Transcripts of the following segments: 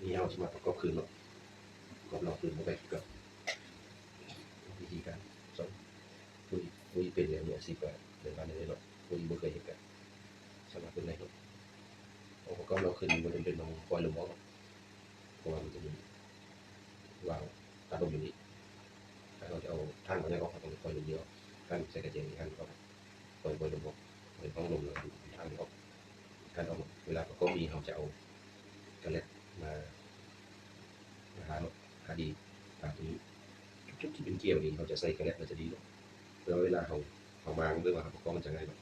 ນີ້ເຮົາຊິມາປະກອບຄືນເນາະ ປະກອບລອກຄືນ ມັນກໍຄືກັບວິທີການສອນ ຜູ້ທີ່ເປັນແລ້ວ ມືອາຊີບກໍເດີນຜ່ານໄດ້ເນາະ ຜູ້ທີ່ບໍ່ເຄີຍເຮັດກໍສາມາດເບິ່ງໄດ້ເນາະ. ເອົາປະກອບລອກຄືນ ບໍ່ຈຳເປັນຕ້ອງປ່ອຍລົມອອກເນາະ ເພາະວ່າມັນຈະມີວາວຕັດລົມຢູ່ນີ້ ຖ້າເຮົາຈະເອົາຖັງເອົາຫຍັງອອກ ເຮົາຕ້ອງໄດ້ປ່ອຍລົມນີ້ອອກ ຫັນໃສ່ກະແຈນີ້ ຫັນອອກ ປ່ອຍ ປ່ອຍລົມອອກ ປ່ອຍຫ້ອງລົມ ແລ້ວກໍດຶງຖັງນີ້ອອກ ຫັນອອກ. ເວລາປະກອບນີ້ ເຮົາຈະເອົາກະແລັດມາ ມາທາເນາະ ທາດີ ທາຕົວນີ້ ຈຸດທີ່ເປັນກ່ຽວນີ້ ເຮົາຈະໃສ່ກະແລັດມັນຈະດີເນາະ ເພື່ອເວລາເຮົາ ເຮົາມ້າງ ຫຼືວ່າເຮົາປະກອບມັນຈະງ່າຍເນາະ.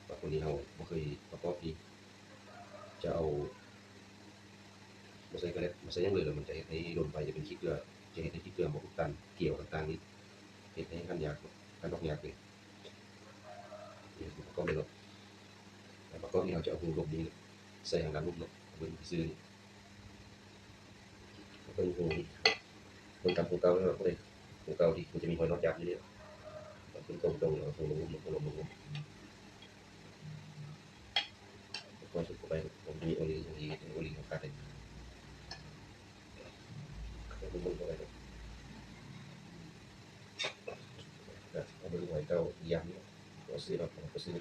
ບາງຄົນນີ້ເຮົາບໍ່ເຄີຍປະກອບນີ້ ຈະເອົາ ບໍ່ໃສ່ກະແລັດ ບໍ່ໃສ່ຫຍັງເລີຍ ແລ້ວມັນຈະເຮັດໃຫ້ດົນໄປ ຈະເປັນຂີ້ເກືອ ຈະເຮັດໃຫ້ຂີ້ເກືອບໍ່ອຸດຕັນ ກ່ຽວຕ່າງໆນີ້ ເຮັດໃຫ້ຫັນຍາກ ຫັນອອກຍາກເລີຍ. ນີ້ປະກອບເລີຍເນາະ ແລ້ວປະກອບນີ້ເຮົາຈະເອົາຮູລົມນີ້ໃສ່ທາງດ້ານລຸ່ມເນາະ ເບິ່ງຊື່ໆນີ້ ເບິ່ງຮູນີ້ ເບິ່ງຕາມຮູເກົ່າເນາະ ເບິ່ງຮູເກົ່າທີ່ມັນຈະມີຮອຍຫຼອດຢາບຢູ່ນີ້ ເບິ່ງຕົງໆ ເອົາຮູລົງ ຮູລົງ ຮູລົງ ຄ່ອຍສຸດເຂົ້າໄປ ມັນຈະມີໂອລິງ ໂອລິງ ໂອລິງຂາດໄດ້ ຄ່ອຍເບິ່ງເຂົ້າໄປ ເບິ່ງຮອຍເກົ່າຢາບນີ້ ບໍ່ຊື່ດອກ ບໍ່ຊື່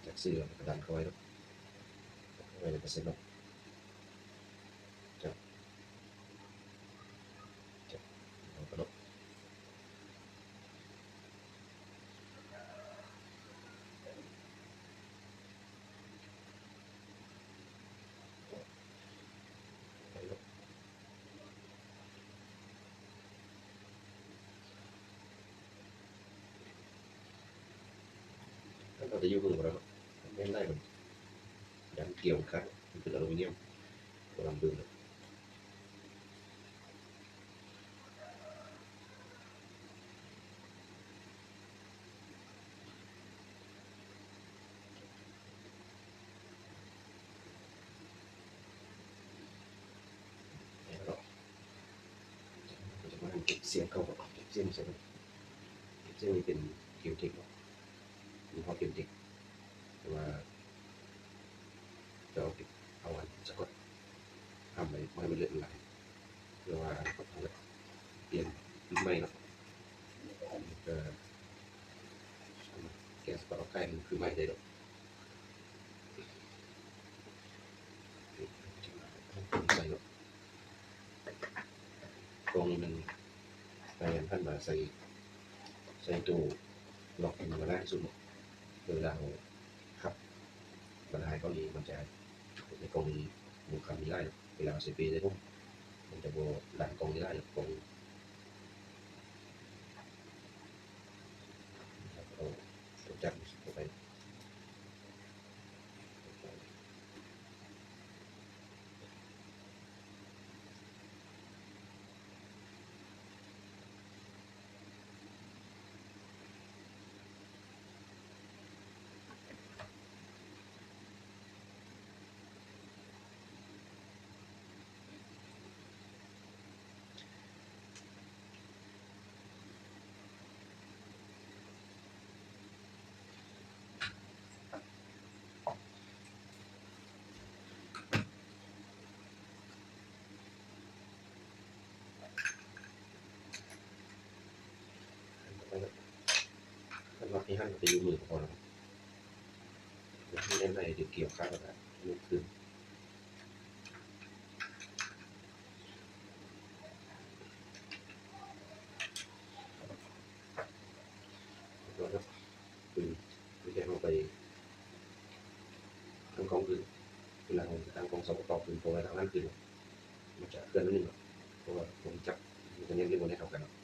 ຈັກຊື່ ແລ້ວກໍດັນເຂົ້າໄວ້ເນາະ ເຂົ້າໄວ້ໃນເປີເຊັນເນາະ ຈັບ ຈັບ ເອົາໄປເນາະ. ຄັນເຮົາຈະຢູ່ເບິ່ງບໍ່ໄດ້ເນາະ ແມ່ນໄດ້ມັນ ຢ້ານກ່ຽວມັນຂາດ ມັນເປັນອາລູມີນຽມ ບໍ່ລຳເບິ່ງເນາະ. ເກັບສຽງເຂົ້າ ເກັບສຽງໃສ່ ເກັບສຽງນີ້ເປັນເຄມເທັກເນາະ ຍີ່ຫໍ້ເຄມເທັກ ແຕ່ວ່າຈະເອົາເກັບ ເອົາອັນສະກອດ ຫ້າມໄວ້ ບໍ່ໃຫ້ມັນເລືອດມັນໄຫຼ ເພື່ອວ່າເຮົາຈະປ່ຽນລຸ້ນໃໝ່ເນາະ ເອີ ແກະສະກອດອອກຂາຍຄືໃໝ່ໄດ້ເນາະ ໃສ່ເນາະ. ກ່ອງນີ້ມັນພະຍາຍາມຫັນມາໃສ່ ໃສ່ໂຕລັອກໃຫ້ມັນງ່າຍທີ່ສຸດເນາະ ເວລາເຮົາຂັບບັນຫາຍເຂົ້ານີ້ ມັນຈະເຮັດໃຫ້ກ່ອງນີ້ມີຄວາມມີຫຼາຍເນາະ ເວລາເຮົາໃສ່ເປໃສ່ຖົງ ມັນຈະບໍ່ດັນກ່ອງນີ້ຫຼາຍເນາະ ກ່ອງ ເອົາຕົວຈັບເຂົ້າໄປ. ຄັນວ່າທີ່ຫັ້ນໄປຢູ່ມືກໍພໍແລ້ວ ແລ້ວທີ່ແນມໃດທີ່ກ່ຽວຂ້າງກັນນະ ຍກຂຶ້ນ ແລ້ວກໍ ຄື ຄືແຕ່ເຮົາໄປຕັ້ງກ້ອງຄືນ ເວລາເຮົາຕັ້ງກ້ອງສອງປະກອບຄືນ ເພາະວ່າທາງນັ້ນຄືນ ມັນຈະເຄື່ອນໜ້ອຍໜຶ່ງເນາະ ເພາະວ່າຄົນຈັບ ມັນຈະແນມຢູ່ບໍ່ໄດ້ເທົ່າກັນເນາະ.